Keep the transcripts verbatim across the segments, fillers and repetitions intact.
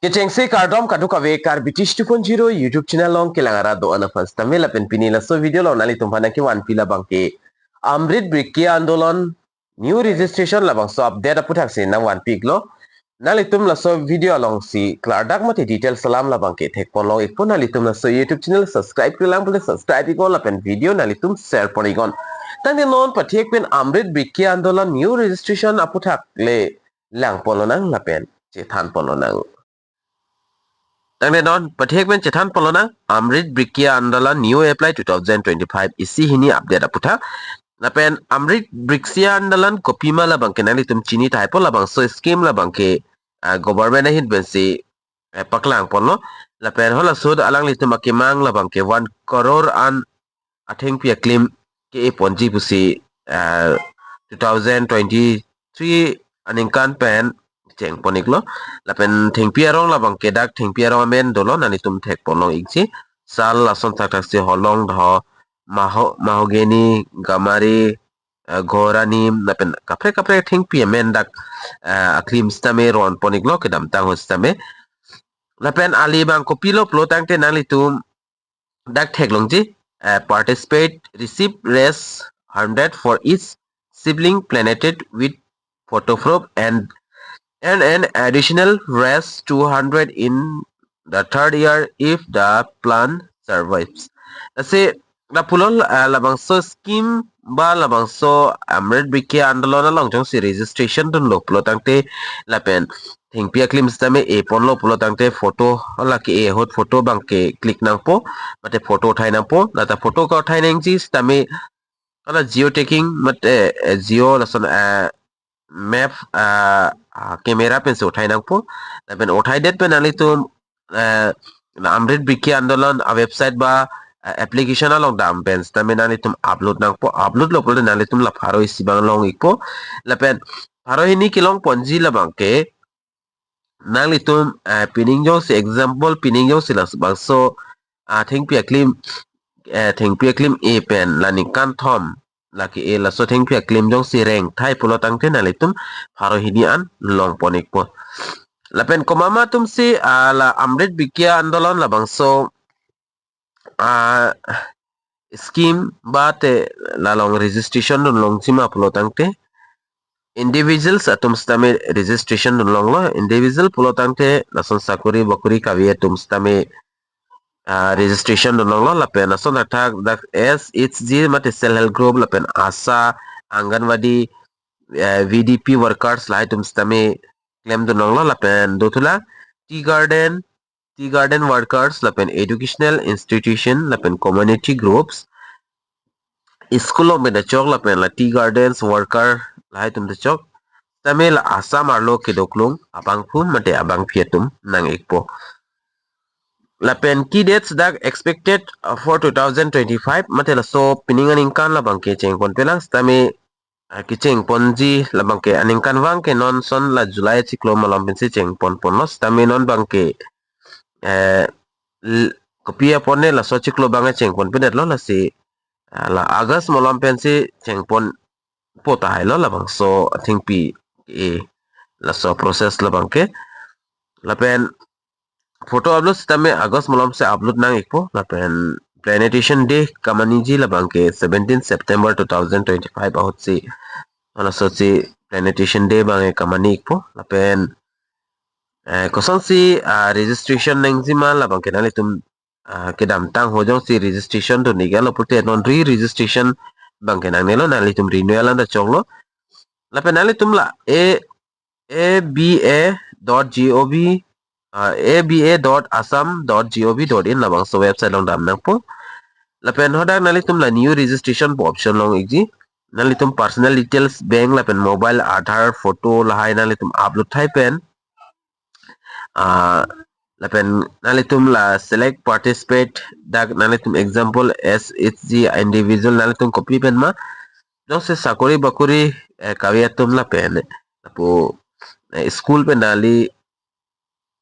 Kechengsi kardom kadokave Karbi Tish two point zero YouTube channel along kelang arat do-an aphan sitame lapen pini laso video along nanglitum aphan nangkevanpi labangke Amrit Brikya Andolan new registration labangso update aputhaksi nangvanpi-iklo. Nanglitum laso video alongsi klardak mate details alam labangke thekponlong-ikpo. Nanglitum laso YouTube channel subscribe-kle lang pulote subscribe-iknon lapen video nanglitum share pon-iknon. Tangte non pathek pen Amrit Brikya Andolan new registration aputhak le langponlonang lapen chethanponlonang. Tangte non pathek pen chethanponlonang Amrit Brikya Andolan new apply two thousand twenty-five isi hini update aputhak. Lapen Amrit Brikya Andolan kopima labangke nanglitum chini tahaipo, labangso scheme labangke, ah, government ahin pensi, eh, paklangponlo. Lapen halaso alanglitum akemang labangke one crore an athengpi aklim ke-eponji pusi, eh, two thousand twenty-three aningkan pen chengpon-iklo. Lapen thengpi arong labangke dak thengpi arong amen dolo, nanglitum thekponlong-ikji. Sal lason thakthaksi holong do, maho-, mahogany, gamari, eh, ghora neem, lapen kaprek kaprek thengpi amen dak, eh, aklim sitame ronpon-iklo kedamtang ahut sitame. Lapen ali abang kopilo pulo tangte nanglitum dak theklongji, eh, participant receive Rs hundred for each sibling planted with photo proof and, and an additional Rs two hundred in the third year if the plan survives. Lasi lapulo, ah, labangso scheme ba labangso Amrit Brikya Andolan along jongsi registration dunlo pulo tangte lapen thengpi aklim sitame eponlo pulo tangte photo lake e ahut photo abangke click nangpo, mate photo uthai nangpo, lata photo kauthai nangji sitame hala geo tagging mate, eh, geo lason, eh, map, ah, ah, camera pensi uthai nangpo. Lapen uthaidet pen nanglitum, eh, la Amrit Brikya Andolan a website ba, eh, application along dam pen sitame nanglitum upload nangpo, uploadlo pulote nanglitum la pharo isi abang long-ikpo. Lapen pharo hini kelongponji labangke nanglitum, eh, pining jongsi example, pining jongsi labangso, ah, thengpi aklim, eh, thengpi aklim e pen la ningkan thom lake e laso thengpi aklim jongsi rengthai pulo tangte nanglitum pharo hini an longpon-ikpo. Lapen komat atumsi, ah, la Amrit Brikya Andolan labangso, ah, scheme ba te la along registration dunlongji ma pulo tangte individuals atum sitame registration dunlonglo, individual pulo tangte lason sakori bakori kave atum sitame, ah, registration dunlonglo, lapen lason athak dak S H G mate self help group lapen ASHA, Anganwadi, eh, V D P workers lahai atum sitame klem dunlonglo, lapen dothulang tea garden, tea garden workers lapen educational institution lapen community groups, school along pen ta chok lapen la tea gardens worker lahai atum ta chok. Sitame la Assam arlo kedoklong abangphu mate abangpi atum nang-ikpo. Lapen ki dates dak expected, uh, for two thousand twenty-five mate laso pining aningkan labangke chengponpelang sitame, ah, kechengponji labangke aningkanvang ke non son la July achiklo malom pensi chengponponlo sitame non abangke, eh, l-, kopi apot ne laso achiklo abang chengponpedetlo lasi, ah, la August malom pensi chengponpo tahailo labangso athengpi, eh, laso process labangke. Lapen photo upload sitame August malom si upload nang-ikpo, lapen plantation day kamaniji labangke seventeen September two thousand twenty-five ahutsi, halasosi plantation day abang kaman-ikpo, lapen, eh, kosonsi, ah, registration nangji ma labangke nanglitum, ah, kedamtang ahut jongsi registration dun-iklo pulote non re-registration abangke nangnelo, nanglitum renewal anta choklo. Lapen nanglitum la e A B A dot G O V, ah, A B A dot assam dot G O V dot in labangso website along dam nangpo. Lapen hadak nanglitum la new registration pu option long-ikji. Nanglitum personal details, bank lapen mobile, Aadhaar, photo lahai nanglitum upload thai pen, ah, lapen nanglitum la select participant, dak nanglitum example S H G individual nanglitum kopi pen ma. Jongsi sakori bakori, eh, kave atum lapen lapu, eh, school pen nangli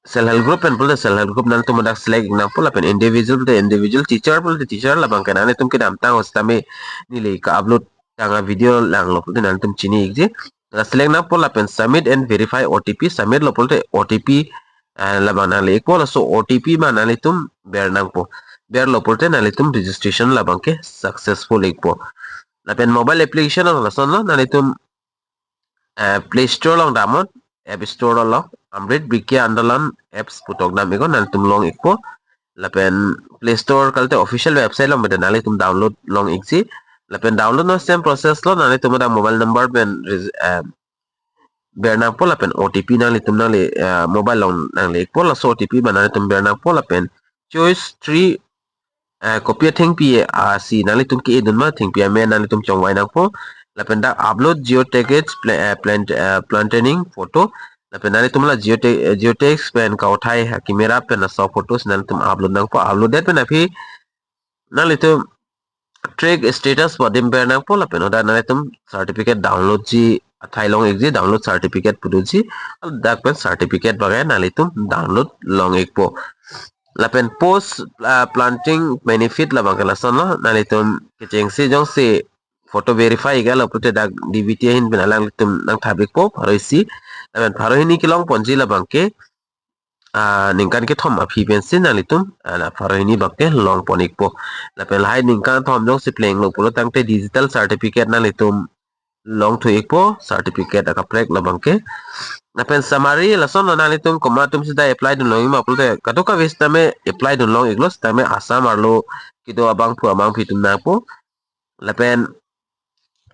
self help group pen pulote self help group nanglitum dak select-ik nangpo, lapen individual pulote individual, teacher pulote teacher, labangke nanglitum kedamtang ahut sitame neli ka-upload tang avideo langlo pulote nanglitum chini-ikji. La select nangpo lapen submit and verify O T P, submit lo pulote O T P eh, labang nangle-ikpo, laso O T P ma nanglitum ber nangpo. Berlo pulote nanglitum registration labang ke successful ikpo. Lapen mobile application along lasonlo, nanglitum, eh, Play Store along damnon, App Store along, Amrit Vigyan Andolan apps pu tok dam-iknon, nanglitum long-ikpo. Lapen Play Store kalite official website along beda nanglitum download long-ikji. Lapen download non same process lo, nanglitum adang mobile number pen res-, eh, ber nangpo lapen O T P nanglitum nangle, eh, mobile along nangle-ikpo, laso O T P ma nanglitum ber nangpo lapen choice three, eh, kopi athengpi asi nanglitum ke-edun ma, thengpi amen nanglitum chongvai nangpo. Lapen dak upload geotagged pla-, eh, plant, eh, planting photo. Lapen nanglitum la geota-, eh, geotags pen kauthai akimera pen laso photos nanglitum upload nangpo. Upload det pen aphi nanglitum track status pu adim ber nangpo lapen hadak nanglitum certificate download ji athai long-ikji, download certificate pu doji, dak pen certificate abang ke nanglitum download long-ikpo. Lapen post, ah, planting benefit labang ke lasonlo, nanglitum kechengsi jongsi photo verify-ik-etlo pulote dak D B T ahin pen alanglitum nangthap-ikpo pharo isi, lapen pharo hini kelong ponji labang ke, ah, ningkan kethom aphi pensi nanglitum, ah, la pharo hini abang ke long pon-ikpo. Lapen lahai ningkan kethom jongsi plenglo pulo tangte digital certificate nanglitum long thu-ikpo, certificate akaprek labang ke. Lapen summary lasonlo, nanglitum komat atum sita apply dun long-ik ma pulote kadokave sitame apply dun long-iklo, sitame Assam arlo kedo abangphu abangpi atum nangpo. Lapen,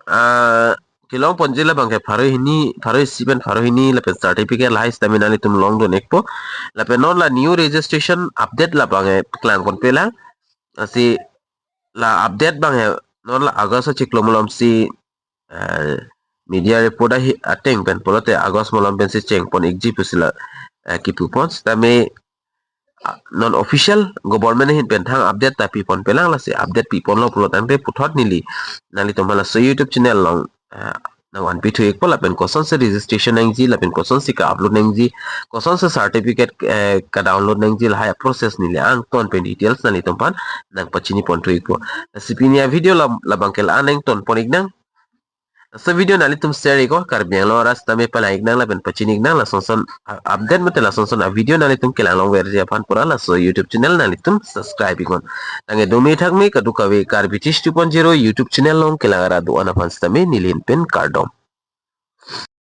ah, kelong ponji labang ke pharo hini, pharo isi pen pharo hini, lapen certificate lahai sitame nanglitum long dun-ikpo. Lapen non la new registration update labang ke klang ponpe lang. Lasi la update abang ke non la August achiklo malomsi, eh, media report ahi ateng pen pulote August malom pensi cheng pon-ikji pusi la, eh, kipu pon sitame, ah, non official government ahin pen thang update ta pi ponpe lang, lasi update pi ponlo pulo tangte puthot neli nanglitum halaso YouTube channel along, ah, nangvanpi thu-ikpo lapen kosonsi registration nangji lapen kosonsi ka-upload nangji, kosonsi certificate, eh, ka-download nangji lahai process neli angton pen details nanglitum aphan nangpachini pon thu-ikpo. Lasi pini avideo la, labang ke la-an nangton pon-iknang. Laso video nanglitum share-iknon, Karbi Anglong arat sitame palang-iknang lapen pachini-iknang, lasonson a-, update mate lasonson avideo nanglitum kelang longverji aphan pura laso YouTube channel nanglitum subscribe-iknon. Tangte dome thakme kadokave Karbi Tish two point zero YouTube channel along kelang arat do-an aphan sitame neli ahin pen kardom.